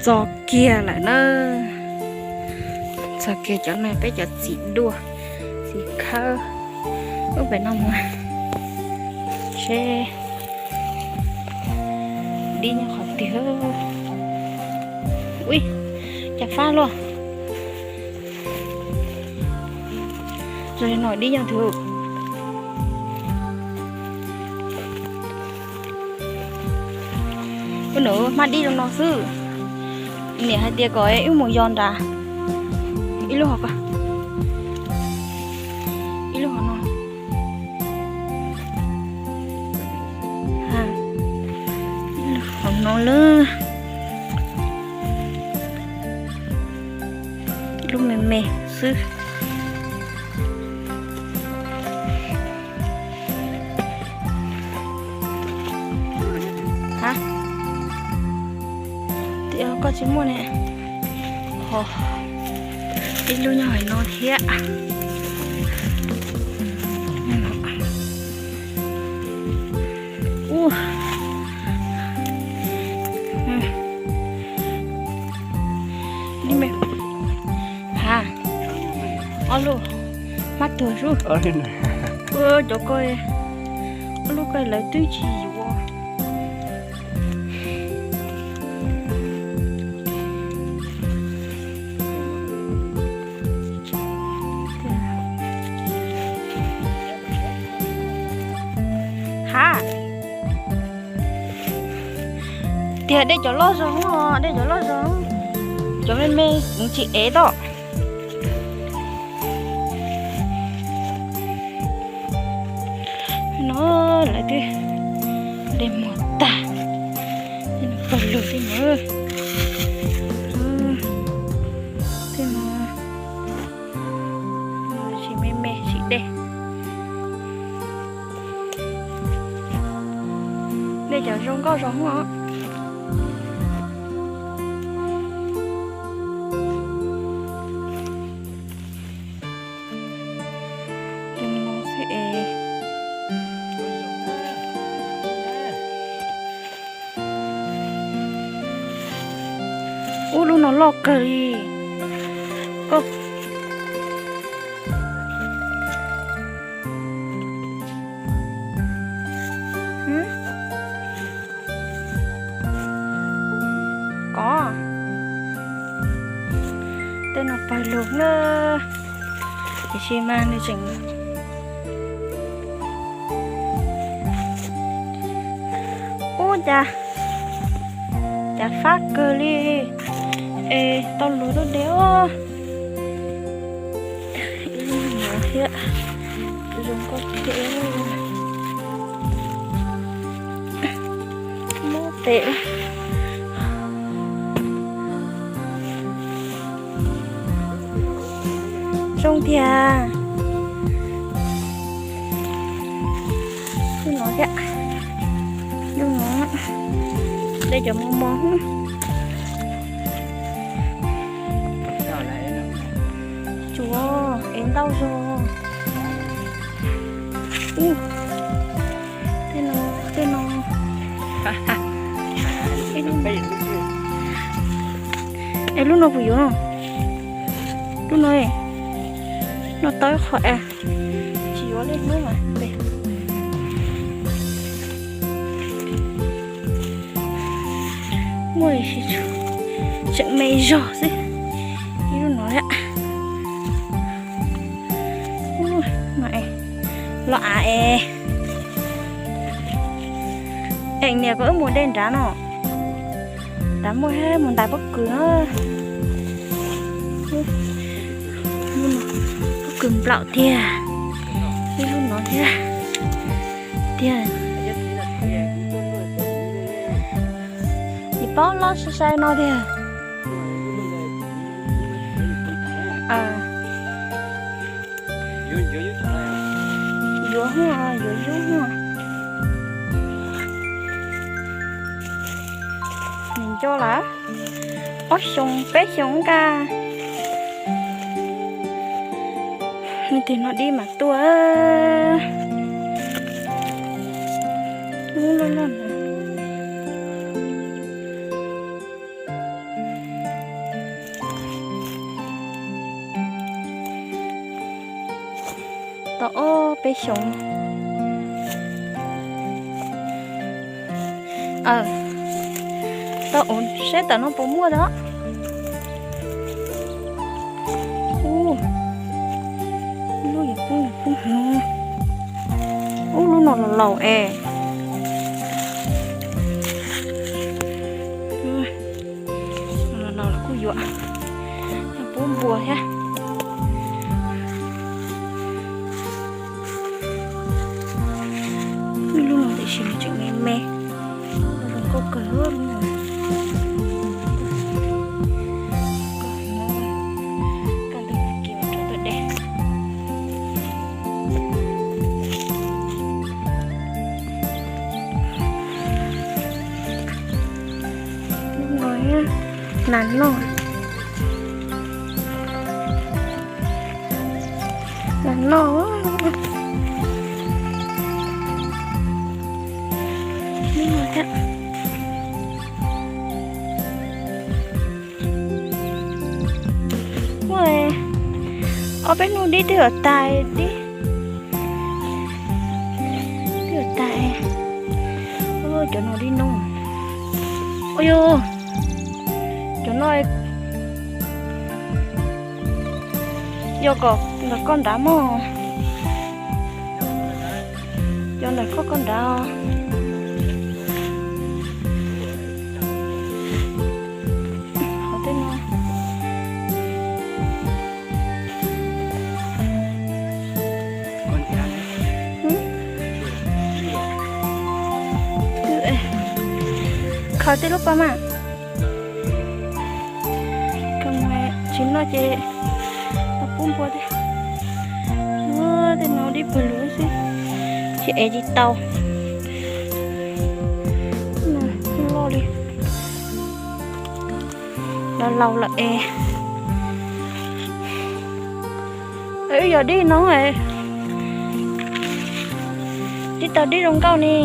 Txog kiag lawm na. Txog kiag cov no peb cov txiv duaj, txiv khawb. Ub, pem no mus seb dib nyob qhov twg. Ui, cas fab luaj. Zoo li no dib nyob twg. Ub, nws hmab dib zoo no xwb. Niam hais tias kom wb mus yos nrad. Ib lub hauv ko, ib lub hauv no. Hauv no lawm. Lub me me xwb. Ha, tias koj tsis muaj ne. Ho, ib lub nyob hauv no thiab. Ub, li me, ha, ob lub, hmab tuag sub. Ua cov ko, ob lub ko lawv twb tsis yuav. Ha, tiag, de cov loj zog os, de cov loj zog, cov me me tsis ev tau. No lawv twb de muag tag, pawg lug tej no, tej no tsis me me tsis de. De cov zoo nkauj zog os. Tus no xwb es. Ub, lub no loj kawg li. Koj, koj, tej no pawg lug na, tiam sis mas nws tseem, ub, cas, cas fab kawg li. Es tau luag lub de os. Ib lub no thiab, zoo nkauj thiab. Muab pem. Zoo tiag. Lub no thiab. Lub no, de cov mos mos. Tsuav es ntau zog. Ub, tej no, tej no. Es lub no puas yuav no? Lub no, no tau ib qho es tsis yuav li hnub mas. Muaj li, tseem me zog xwb. Ib lub no thiab. Ub, no es, los av es. Eem niam kom wb mus de nrad no. Nrad muaj, mus ntais pob kws no. Pob kws nplaum tiag. Ib lub no thiab. Tiag. Tsis paub loj sai sai no tiag. Yuav, yuav yub, nws nco lawm. Ob xyoos peb xyoos nka. Nws tig no dib mas tuaj. Lub loj loj no. Ob peb xyoos. Tau ua saib tom no puas muaj da. Ub, lub no los laus es. Los laus los kuj yuav, pub npua thiab. Lub no tiam sis nws tseem me me, zoo nkauj kawg lub no. Nas noj, nas noj. Ua, ob peb hnub dib twb yuav tag, dib twb yuav tag. Cov no dib noob. Ua, cov no yog kom ntawm koj nrad mog. Cov ntawm koj koj nrad. Qhov tej no. Khaws tej lub pas mas. Tsis noj ces pub npua thiab. Tej no dib pawg lug xwb, ces ev tsis tau. Loj li, los laus lawm es. Wb yog dib no, dib tau dib zoo nkauj ni.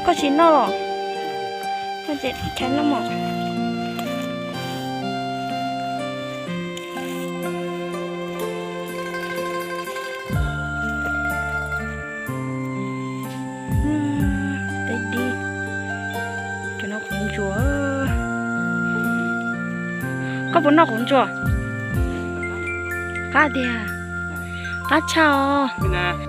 Koj tsis noj los? Koj tseem noj mog. Tej dib, cov no qhov ntsuas. Koj puas noj qhov ntsuas? Qab tiag, qab tshaj os.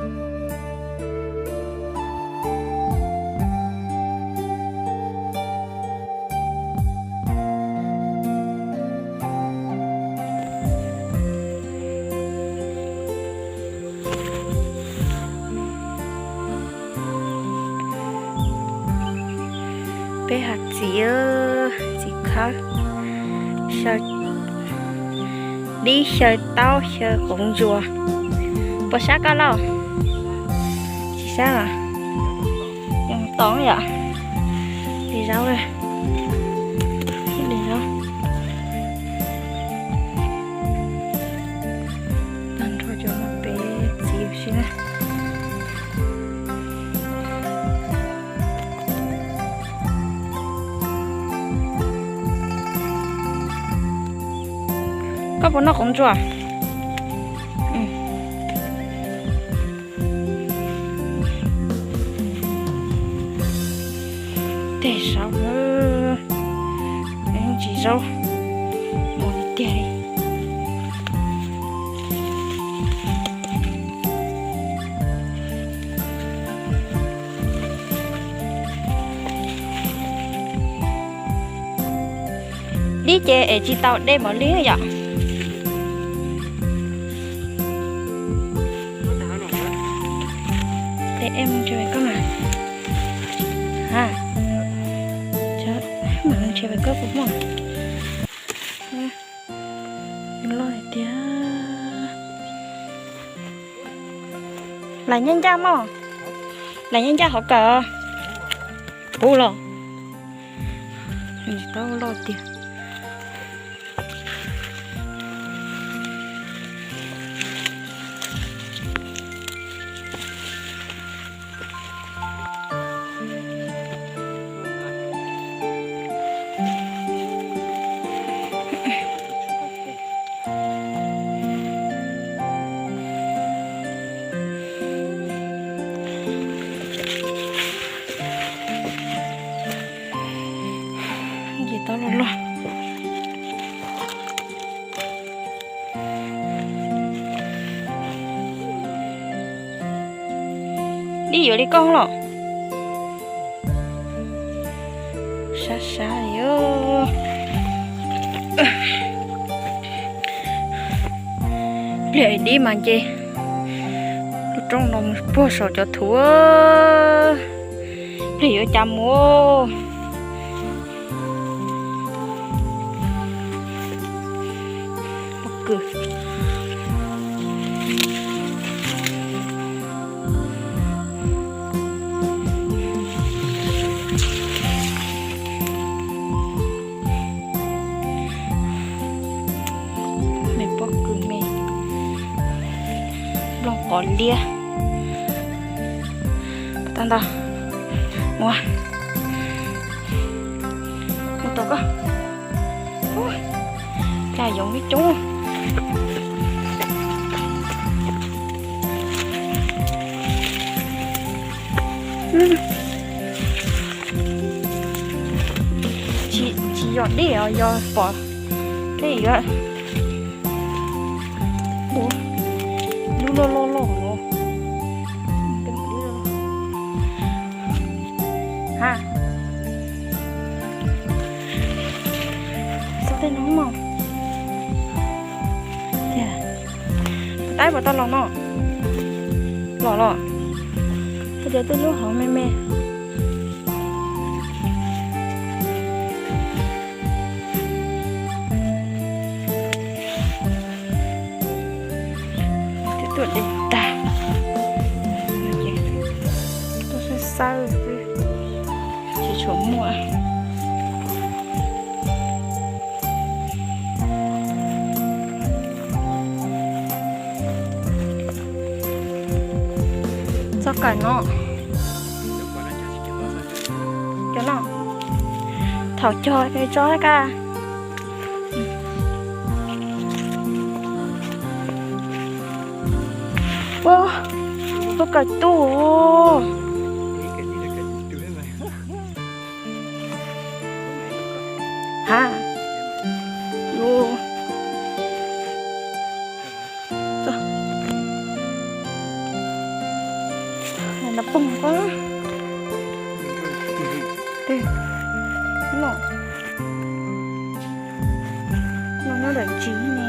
Peb hav txiv, txiv khawb, dib xyaw taub xyaw qhov ntsuas. Puas sab koj lauj? Tsis sab los? Tod yom. Li zaub, li zaub. Tag nrho cov no peb txiv ua si na. Koj puas noj qhov ntsuas? Tej zaub, tsis zaub, mus li tiag li. Dib ces es tsis tau dej npaum li yom. Tes em mus nrhiav koj mas. Mam nrhiav koj puas muaj. Loj tiag. Lam nyob ncaj mog. Lam nyob ncaj qhov kawm. Puv los. Tau loj tiag. Dib yuav li koj los. Sab sab li. Pliag dib mas nce lub roob no mus puag saum cov thuv. Pliag yuav cas mus. Pob kws. Me pob kws me nplooj qos liab. Tag ntau. Ua, mus tom koj. Cas yoov ib coob. Tsis yog dej os, yog pom tej yuav ua lub loj loj loj no. Ha, xav tej no mog. Tiag, tais puas tau los no? Los los. Kuv cov tej lub hauv me me. Twb tuaj de tag, tuaj xawb xawb xwb, tsis tshua muaj. Txoj kawm no, cov no, thaum cog es tso ka. Ua, lub kawm tuaj. Ha, lub, no poob ko. Los, no nyob ntawm ntsis ne.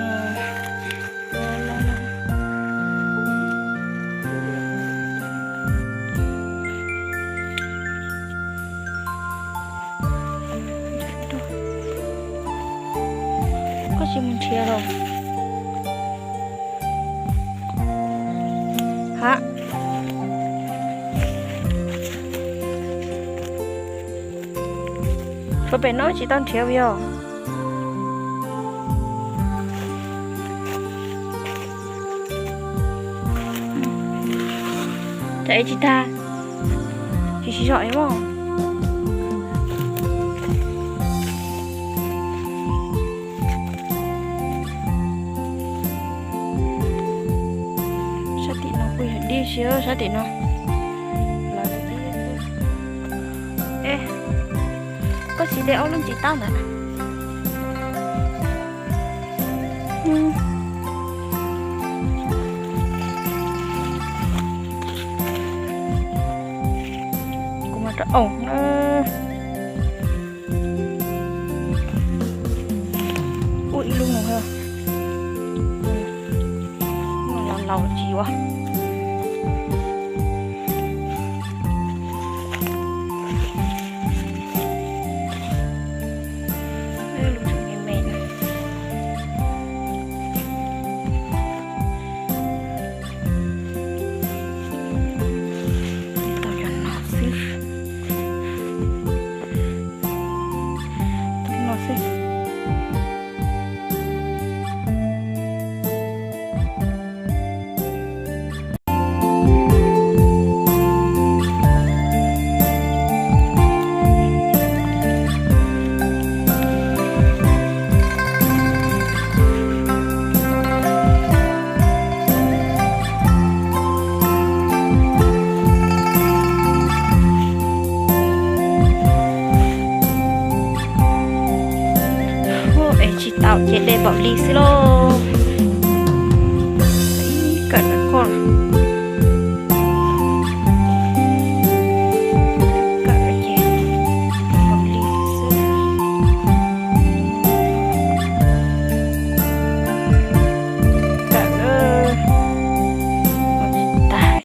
Koj tsis mus nrhiav los? Ha, puas pem no tsis tau nrhiav yog? Cas es tsis tag, tsis siv zog es mog. Sab tim no kuj yog dib si, sab tim no. Lawv dib xwb. E, koj tsis de ob lub ntsis taub ntawd. Kuv mam rau oos na. Ua ib lub mus, laus laus tsis yuav. Lub tseem me me na. Tau cov no xwb. Tau no xwb. Ua es tsis tau ces de npaum li xwb lauj.